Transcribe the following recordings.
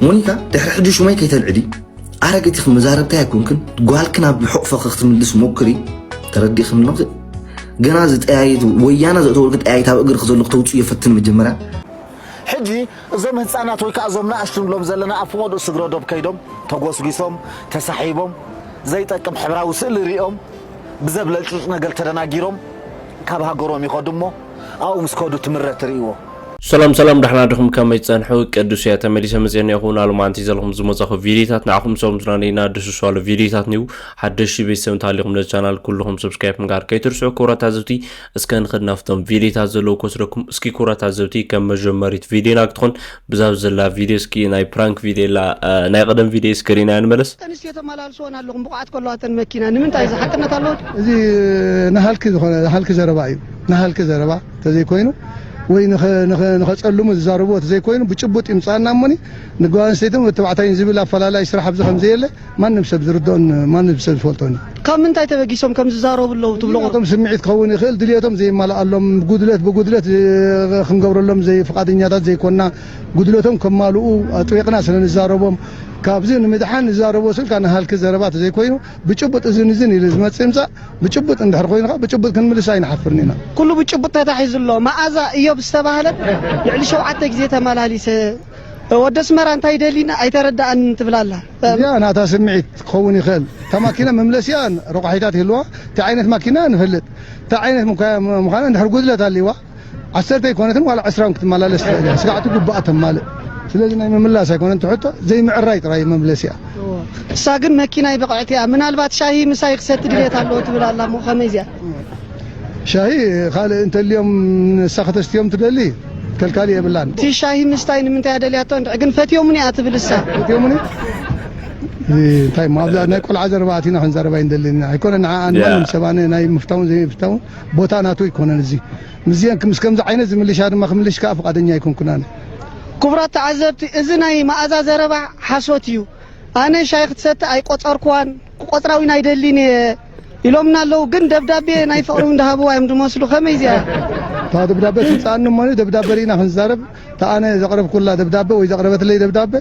ሞኒካ፣ ድሕሪ ሕጂ ሽመይ ከይተልዕሊ። ኣረገቲ መዛረብታ ኣይኮንክን። ጓልክን ኣብ ሕቕፎ ክትምልስ ሞክሪ። ተረዲእክን ኣለኹ። ገና ዝጠያይት ወያና ዘእተወልክ ጠያይት ኣብ እግሪ ክዘሉ ክተውፅኡ የፈትን መጀመርያ። ሕጂ እዞም ህፃናት ወይ ከዓ እዞም ንኣሽቱ ንብሎም ዘለና ኣብ ፍቖድኡ ስግረ ዶብ ከይዶም ተጎስጒሶም ተሳሒቦም ዘይጠቅም ሕብራዊ ስእሊ ሪኦም ብዘብለጭልጭ ነገር ተደናጊሮም ካብ ሃገሮም ይኸዱ እሞ ኣብኡ ምስ ከዱ ትምረ ትርእይዎ። ሰላም ሰላም፣ ደሕና ዲኹም? ከመይ ትጸንሑ? ቅዱስ እየ ተመሊሰ መጽኤ እኒአኹ። ናሎማዓንቲ ዘለኹም ዝመጻኹ ቪዲዮታት ንዓኹም ሰብም ዝናነይና ድስሱ ኣሎ ቪዲዮታት ኒው ሓደሽቲ ቤተሰብ እንተሃሊኹም ነዚ ቻናል ኩልኹም ሰብስክራይብ ምግባር ከይትርስዑ። ክቡራት ታዘብቲ፣ እስከ ንኸድ ናብቶም ቪዲዮታት ዘለዉ ክወስደኩም። እስኪ ክቡራት ታዘብቲ፣ ከም መጀመሪት ቪዲዮና ክትኾን ብዛብ ዘላ ቪዲዮ እስኪ ናይ ፕራንክ ቪዲዮ ላ ናይ ቀደም ቪዲዮ እስክሪና ንመለስ። ኣንስትዮ ተመላልስወን ኣለኹም ብቑዓት ከለዋ እተን መኪና ንምንታይ እዚ ሓቅነት ኣለዎ? እዚ ንሃልኪ ዝኾነ ንሃልኪ ዘረባ እዩ። ንሃልኪ ዘረባ ተዘይኮይኑ ወይ ንኸ- ንኸ- ንኸጸልሙ ዝዛረብዎ ተዘይኮይኑ ብጭቡጥ ይምጻና እሞኒ ንጓል ኣንስተይትን ወዲ ተባዕታይን ዝብል ኣፈላላይ ስራሕ ኣብዚ ከም ዘየለ ማንም ሰብ ዝርድኦን ማንም ሰብ ዝፈልጦን እዩ። ካብ ምንታይ ተበጊሶም ከም ዝዛረቡ ኣለዉ ትብልዎ? ድልየቶም ስምዒት ክኸውን ይኽእል፣ ድልየቶም ዘይማልኣሎም ጉድለት ብጉድለት ክንገብረሎም ዘይ ፍቓደኛታት ዘይኮንና ጉድለቶም ከማልኡ ኣጥቢቕና ስለ ንዛረቦም ካብዚ ንምድሓን ንዛረቦ ስልካ ንሃልኪ ዘረባ ተዘይኮይኑ ብጭቡጥ እዝን እዝን ኢሉ ዝመጽእ ይምጻእ ብጭቡጥ እንድሕር ኮይኑ ከዓ ብጭቡጥ ክንምልስ ኣይንሓፍርን ኢና። ኩሉ ብጭቡጥ ተታሒዙ ኣሎ። መኣዛ እዮብ ዝተባህለት ልዕሊ ሸውዓተ ግዜ ተመላሊሰ ወዲ ኣስመራ እንታይ ደሊና ኣይተረድኣንን ትብል ኣላ። እዚኣ ናታ ስምዒት ክኸውን ይኽእል። እታ ማኪና መምለሲኣ ረቋሒታት ይህልዋ። እንታይ ዓይነት ማኪና ንፈልጥ። እንታይ ዓይነት ምኳ- ምዃና እንድሕር ጉድለት ኣልዋ ዓሰርተ ኣይኮነትን ዋላ ዕስራ እውን ክትመላለስ ትኽእል እያ። ስጋዕ እቲ ግቡኣ ተማልእ። ስለዚ ናይ ምምላስ ኣይኮነን እቲ ሕቶ ዘይምዕራይ ጥራይ እዩ መምለሲኣ። እሳ ግን መኪናይ ብቕዕቲ እያ። ምናልባት ሻሂ ምሳይ ክሰቲ ድሌት ኣለዎ ትብል ኣላ እሞ ከመይ እዚኣ? ሻሂ ካልእ እንተልዮም ንሳ ከተስትዮም ትደሊ ከልካሊ የብላን። እቲ ሻሂ ምስታይ ንምንታይ እያ ደልያቶ እንድዒ ግን ፈትዮሙኒ እያ ትብል እሳ። ፈትዮሙኒ እንታይ እሞ ኣብዛ ናይ ቆልዓ ዘረባ ኣቲና ክንዛረብ ኣይንደልን ኢና። ኣይኮነ ንዓ ኣንማንም ሰብ ኣነ ናይ ምፍታውን ዘይምፍታውን ቦታ ናቱ ኣይኮነን እዚ። ምስዚአን ምስ ከምዚ ዓይነት ዝምልሻ ድማ ክምልሽ ከዓ ፍቓደኛ ኣይኮንኩን ኣነ። ክቡራት ተዓዘብቲ እዚ ናይ መኣዛ ዘረባ ሓሶት እዩ። ኣነ ሻሂ ክትሰቲ ኣይቆጸርኩዋን ክቆጽራ እውን ኣይደልን እየ ኢሎምና ኣለዉ ግን ደብዳቤ ናይ ፍቕሪ እውን ዝሃብዋ እዮም ዝመስሉ ከመይ እዚኣ እታ ደብዳቤ ትምፅኣኒ እሞ ደብዳቤ ርኢና ክንዛረብ እታ ኣነ ዘቕረብኩላ ደብዳቤ ወይ ዘቕረበትለይ ደብዳቤ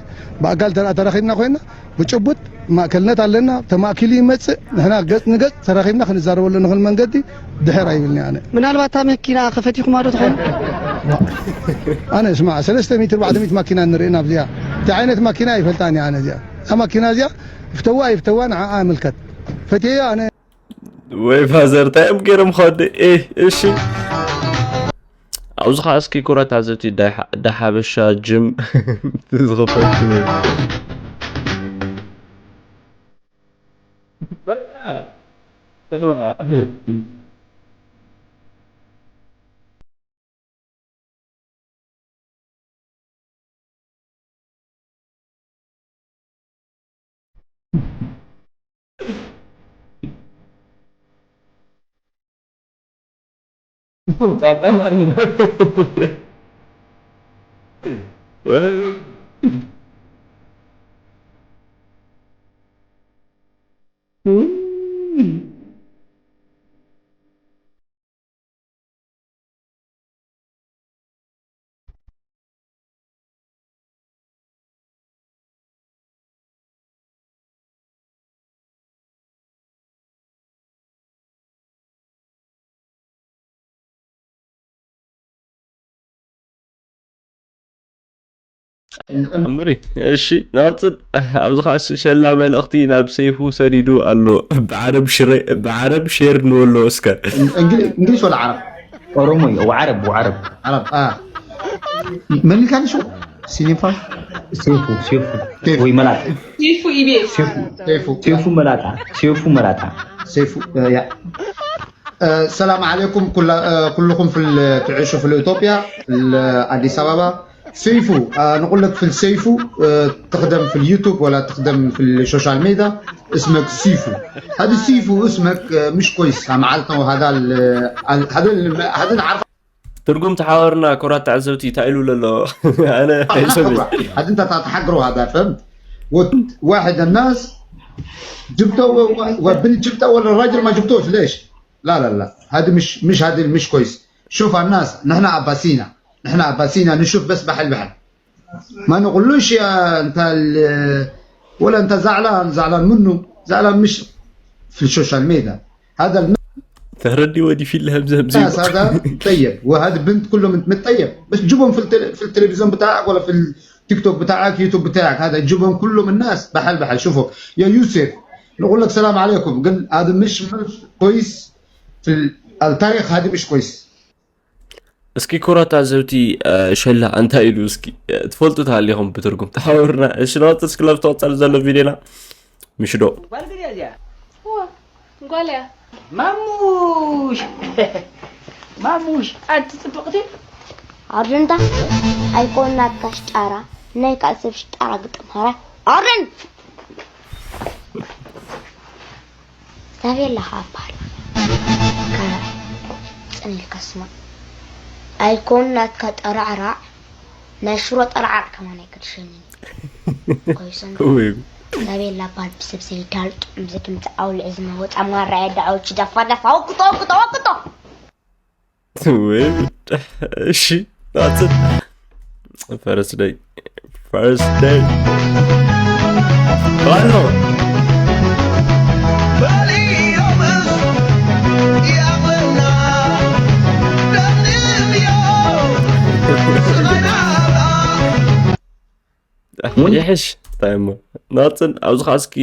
ብኣካል ተራ ተራኺብና ኮይና ብጭቡጥ ማእከልነት ኣለና ተማእኪሉ ይመፅእ ንሕና ገፅ ንገፅ ተራኺብና ክንዛረበሉ ንኽእል መንገዲ ድሕር ኣይብልኒ ኣነ ምናልባት እታ መኪና ከፈቲኹማ ዶ ትኾኑ ኣነ ስማዕ ሰለስተ ሚእቲ ኣርባዕተ ሚእቲ ማኪና ንርኢ ናብዚኣ እንታይ ዓይነት ማኪና ኣይፈልጣን እየ ኣነ እዚኣ እዛ ማኪና እዚኣ ይፍተዋ ኣይፍተዋ ንዓኣ ይምልከት ፈትየዮ ኣነ ወይ ፋዘር እንታይ እዮም ገይሮም ኸዲ እሺ ኣብዚ ከዓ እስኪ ኩረት ኣዘብቲ ዳሓበሻ ጅም ዝኸፈት ምሪ እሺ ናጽል ኣብዚ ኸዓ ሸላ መልእኽቲ ናብ ሰይፉ ሰዲዱ ኣሎ ብዓረብ ሽረ ብዓረብ ሼር ንበሎ እስከ እንግሊሽ ወላ ዓረብ ኦሮሞ እዩ ወዓረብ ወዓረብ ዓረብ መን ኢልካኒ ሽሙ ሲኒፋ ሴፉ ሴፉ ወይ መላጣ ሴፉ ኢቤስ ሴፉ ሴፉ መላጣ ሴፉ መላጣ ሴፉ ያ السلام عليكم كل كلكم في تعيشوا في إثيوبيا في أديس أبابا سيفو نقول لك في السيفو تخدم في اليوتيوب ولا تخدم في السوشيال ميديا اسمك سيفو هذا السيفو اسمك مش كويس معناته هذا هذا هذا نعرف ትርጉም ተሓወርና ክቡራት ተዓዘብቲ እንታይ ኢሉ ኣሎ ኣነ ኣይሰምዕ هذا انت تحقره هذا فهمت واحد الناس جبته وبنت جبته ولا الراجل ما جبتوش ليش لا لا لا هذا مش مش هذا مش كويس شوف الناس نحن عباسينا نحن عباسينا نشوف بس بحل بحل ما نقولوش يا انت ال- ولا انت زعلان، زعلان منه، زعلان مش في السوشيال ميديا. هذا الم- ተረዲ ወዲ ፊል همزة همزة الناس هذا طيب، وهذه بنت كلهم انت متطيب، بس جيبهم في التل... في التلفزيون بتاعك ولا في التيك توك بتاعك، يوتيوب بتاعك، هذا جيبهم كلهم الناس بحل بحل. شوفوا يا يوسف، نقول لك سلام عليكم، قال هذا مش مش كويس في ال- التاريخ، هذا مش كويس. እስኪ ኩራት ኣዘውቲ ሸላ እንታይ ኢሉ እስኪ ትፈልጡ ተሃሊኹም ብትርጉም ተሓበሩና። እሺ ናወት እስኪ ለብቲ ወፃሉ ዘሎ ቪዲዮና ምሽ ዶ ጓል ግዲ እዚኣ እዋ ጓል እያ። ማሙሽ ማሙሽ ኣንቲ ፅብቕቲ ኣርንታ ኣይኮን ናትካ ሽጣራ ናይ ካልእ ሰብ ሽጣራ ግጥም ሃራ ኣርን ታቤላ ሃባል ካራ ጽን ኢልካ ስማ ኣይኮን ናትካ ጠራዕራዕ ናይ ሽሮ ጠራዕራዕ ከማን ኣይክድሸኒ ኮይሰን ወይ ታቤላ ባል ብሰብ ዘይዳል ጥዑም ዘድምፅ ኣውልዕ ዝመወፃ ማራ ያዳዖች ደፋ ደፋ ወቅጦ ወቅጦ ወቅጦ ወይ ጉድ። እሺ ናጽን ፈረስ ደይ ፈረስ ደይ ባኖ ይሕሽ እንታይ እሞ ናጽን ኣብዚ ከዓ እስኪ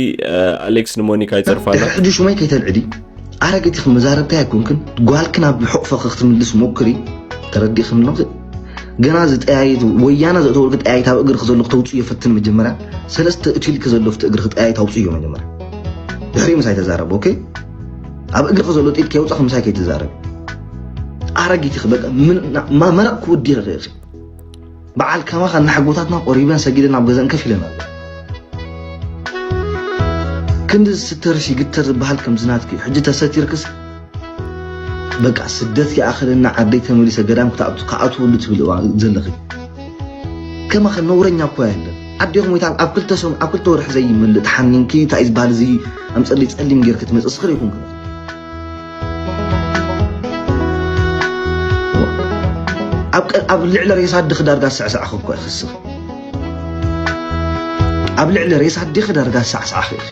ኣሌክስ ንሞኒካ ይፀርፋላ ሕጂ ሽመይ ከይተልዕዲ ኣረጊት ኢኺ መዛረብታይ ኣይኮንክን ጓልክን ኣብ ሕቑፈኺ ክትምልስ ሞክሪ ተረዲእኽኒ ኣሎ ገና ዝጠያይት ወያነ ዘእተወልኪ ጠያይት ኣብ እግርኺ ዘሎ ክተውፅዮ ፈትን መጀመርያ ሰለስተ እትልኪ ዘሎ ፍቲ እግርኺ ጠያይት ኣውፅዮ መጀመርያ ድሕሪ ምሳይ ተዛረብ ኦኬ ኣብ እግርኺ ዘሎ ጥይት ከየውፃኺ ምሳይ ከይትዛረብ ኣረጊት ኢኺ በቃ መረቕ ክውዲ ይኽእል በዓል ከማኻ እናሓጎታትና ቆሪበን ሰጊደን ኣብ ገዘን ከፍ ኢለን ኣሎ ክንዲ ዝስተርሽ ይግተር ዝበሃል ከምዚ ናትኪ እዩ ሕጂ ተሰቲርክስ በቃ ስደት ይኣኽለና ዓደይ ተመሊሰ ገዳም ክኣትወሉ ትብል ዘለኺ ከማኸ ነውረኛ እኮ የለን ኣዴኹም ወይ ኣብ ክልተ ሰም ኣብ ክልተ ወርሒ ዘይምልእ ተሓኒንኪ እንታይ ዝበሃል እዚ ኣምፀሊ ፀሊም ጌርክ ትመፅእ ስኽር ይኹንክ ኣብ ልዕሊ ሬሳ ኣድኺ ዳርጋ ዝስዕስዓኺ እኮ ይኽስኽ ኣብ ልዕሊ ሬሳ ኣዴኺ ዳርጋ ዝሰዕስዓኺ ኢኺ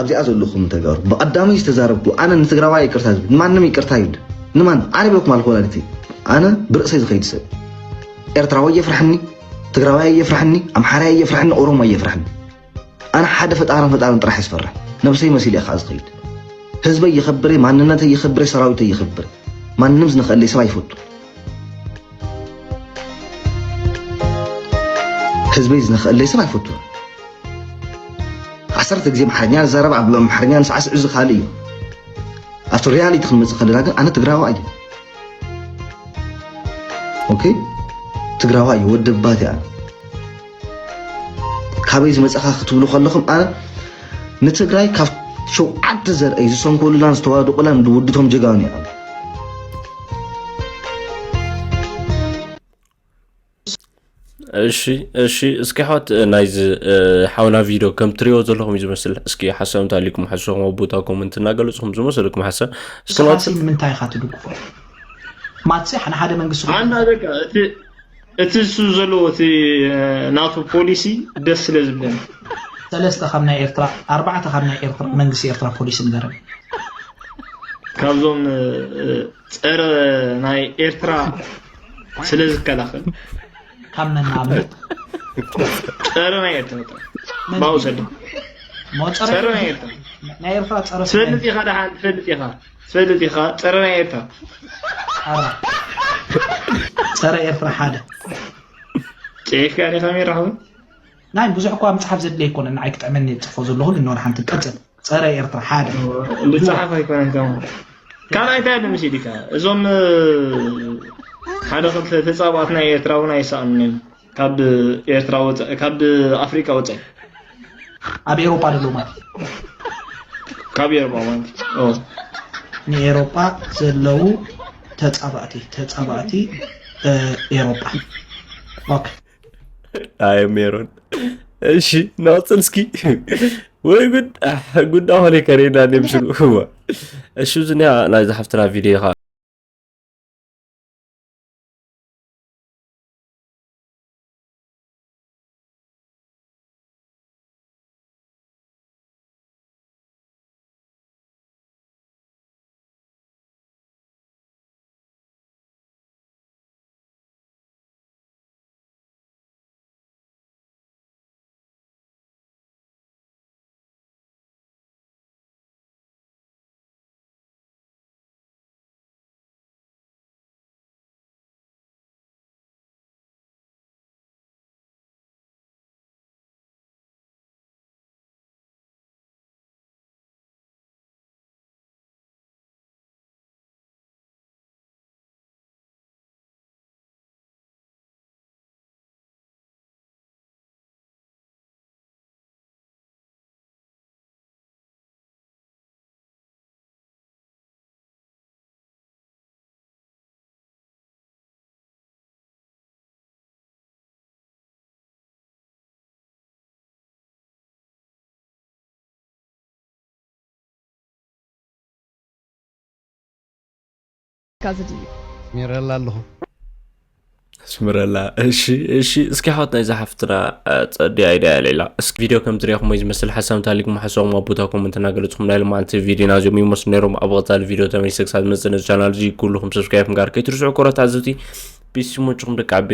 ኣብዚኣ ዘለኹም ተጋሩ ብቐዳመይ ዝተዛረብኩ ኣነ ንትግራዋይ ይቅርታ ዝብል ንማንም ይቅርታ ይብል ንማን ኣነ ብለኩም ኣልኮ ወላዲተይ ኣነ ብርእሰይ ዝኸይድ ሰብ ኤርትራዊ የፍርሐኒ ትግራዋይ የፍርሐኒ ኣምሓራይ የፍርሐኒ ኦሮሞ የፍርሐኒ ኣነ ሓደ ፈጣርን ፈጣርን ጥራሕ ይስፈርሕ ነብሰይ መሲለ ከዓ ዝኸይድ ህዝበይ የኸብረ ማንነተይ የኸብረ ሰራዊተይ የኸብረ ማንም ዝነኸለይ ሰብ ኣይፈቱ ህዝበይ ዝነኸለይ ሰብ ኣይፈቱ ዓሰርተ ግዜ ኣምሓርኛ ዝዛረብ ኣብ ኣምሓርኛ ንሳዕስዕ እዚ ካልእ እዩ ኣብቲ ሪያሊቲ ክንመፅእ ከለና ግን ኣነ ትግራዋ እዩ ኦኬ ትግራዋ እዩ ወደባት እያ ካበይ ዝመፀኻ ክትብሉ ከለኹም ኣነ ንትግራይ ካብ ሸውዓተ ዘርአይ ዝሰንኮሉላን ዝተዋደቁላን ውድቶም ጀጋኑ እዮም እሺ እሺ እስኪ ሓወት ናይዚ ሓውና ቪድዮ ከም ትሪኦ ዘለኹም እዩ ዝመስል እስኪ ሓሳብ እንታሊኩም ሓሳብኩም ኣብ ቦታ ኮመንት እናገለፅኩም ዝመሰለኩም ሓሳብ እስኪ ንስኻሲ ንምንታይ ኢኻ ትድግፎ ማትሲ ሓደ ሓደ መንግስቲ ኣና በቃ እቲ እቲ እሱ ዘለዎ እቲ ናቱ ፖሊሲ ደስ ስለ ዝብለኒ ሰለስተ ካብ ናይ ኤርትራ ኣርባዕተ ካብ ናይ ኤርትራ መንግስቲ ኤርትራ ፖሊሲ ንገረኒ ካብዞም ጸረ ናይ ኤርትራ ስለ ዝከላኸል ካብ መን ንኣብነት ጸረ ናይ ኤርትራ ባውሰድ ሞጸረ ጸረ ናይ ኤርትራ ናይ ኤርትራ ጸረ ትፈልጥ ኢኻ ደሓን ትፈልጥ ኢኻ ትፈልጥ ኢኻ ጸረ ናይ ኤርትራ ጸረ ኤርትራ ሓደ ጨይፍካ ዲኻ ሜራኹ ናይ ብዙሕ እኳ ምፅሓፍ ዘድለ ኣይኮነ ንዓይ ክጥዕመኒ ዝፅፎ ዘለኹ ግን ወደ ሓንቲ ቀፅል ፀረ ኤርትራ ሓደ ዝፀሓፍ ኣይኮነን ከማ ካልኣይ እንታይ ኣሎ መሲልካ እዞም ሓደ ክልተ ተፃባእት ናይ ኤርትራ እውን ኣይሰኣኑን እዮም ካብ ኤርትራ ወፃኢ ካብ ኣፍሪካ ወፃኢ ኣብ ኤሮፓ ዘለዉ ማለት ካብ ኤሮፓ ማለት ንኤሮፓ ዘለዉ ተፃባእቲ ተፃባእቲ ኤሮፓ ኣይ ሜሮን እሺ ናወፅን እስኪ ወይ ጉድ ጉድ ኣኾነ ከሬና ንምስሉ እዋ እሺ ዝኒያ ናይዚ ሓፍትና ቪድዮ ኢኻ ክብለካ ዝድሊ። ኣስሜረላ ኣለኹ። ኣስምረላ። እሺ እሺ፣ እስኪ ሓወት ናይዛ ሓፍትና ጸዲ ኣይዳ ኣልዒላ። እስኪ ቪድዮ ከም ትሪኢኹም ወይ ዝመስል ሓሳብ እንተሃሊኩም ሓሳብኩም ኣብ ቦታ ኮመንት እናገለጽኩም። ናይ ሎማዓንቲ ቪድዮና እዚኦም ይመስሉ ነይሮም። ኣብ ቀጻሊ ቪድዮ ተመሊሰ ክሳብ ዝመጽእ ነዚ ቻናል እዚ ኩልኹም ሰብስክራይብ ምግባር ከይትርስዑ። ክቡራት ተዓዘብቲ፣ ቢስ ይመችኹም ደቂ ዓበይቲ።